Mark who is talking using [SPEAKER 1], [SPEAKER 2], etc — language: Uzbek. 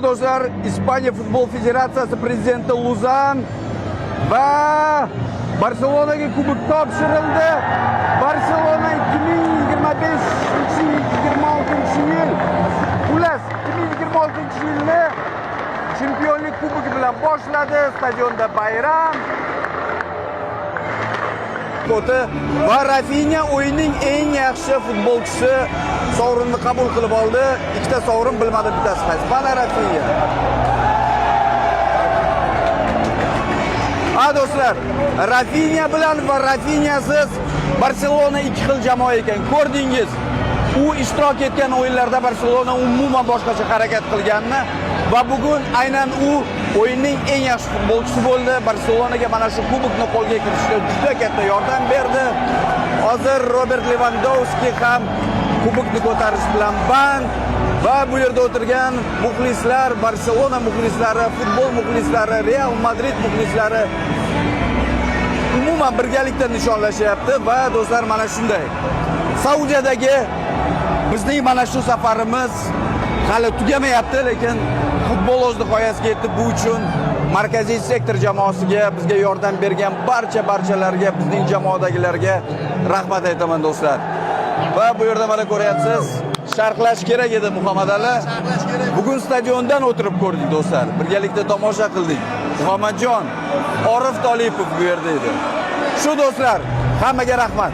[SPEAKER 1] Do'stlar, Ispaniya futbol federatsiyasi prezidenti Luzan va Barselonaga kubok topshirildi. Barselona 2025-26 yil, xullas, 2026 yilni chempionlik kubogi bilan boshladi. Stadionda bayram. Koti va Rafinya o'yinning eng yaxshi futbolchisi sovrinni qabul qilib oldi. Ikkita sovrin, bilmadim bittasi qaysi. Mana Rafinya. Ha do'stlar, Rafinya bilan va Rafinyasiz Barselona ikki xil jamoa ekan. Ko'rdingiz. U ishtirok etgan o'yinlarda Barselona umuman boshqacha harakat qilganini va bugun aynan u o'yinning eng yaxshi futbolchisi bo'ldi. Barselonaga mana shu kubokni qo'lga kiritishda juda katta yordam berdi. Hozir Robert Levandovski ham kubokni ko'tarish bilan band va bu yerda o'tirgan muxlislar, Barselona muxlislari, futbol muxlislari, Real Madrid muxlislari umuman birgalikda nishonlashyapti va do'stlar, mana shunday. Saudiyadagi bizning mana shu safarimiz hali tugamayapti, lekin futbol o'z nihoyasiga yetdi. Bu uchun markaziy sektor jamoasiga, bizga yordam bergan barcha barchalarga, bizning jamoadagilarga rahmat aytaman, do'stlar. Va bu yerda mana ko'ryapsiz, sharhlash kerak edi, Muhammad Ali. Bugun stadiondan o'tirib ko'rdik, do'stlar. Birgalikda tomosha qildik. Muhammadjon Orif Tolipov bu yerda edi. Shu do'stlar, hammaga rahmat.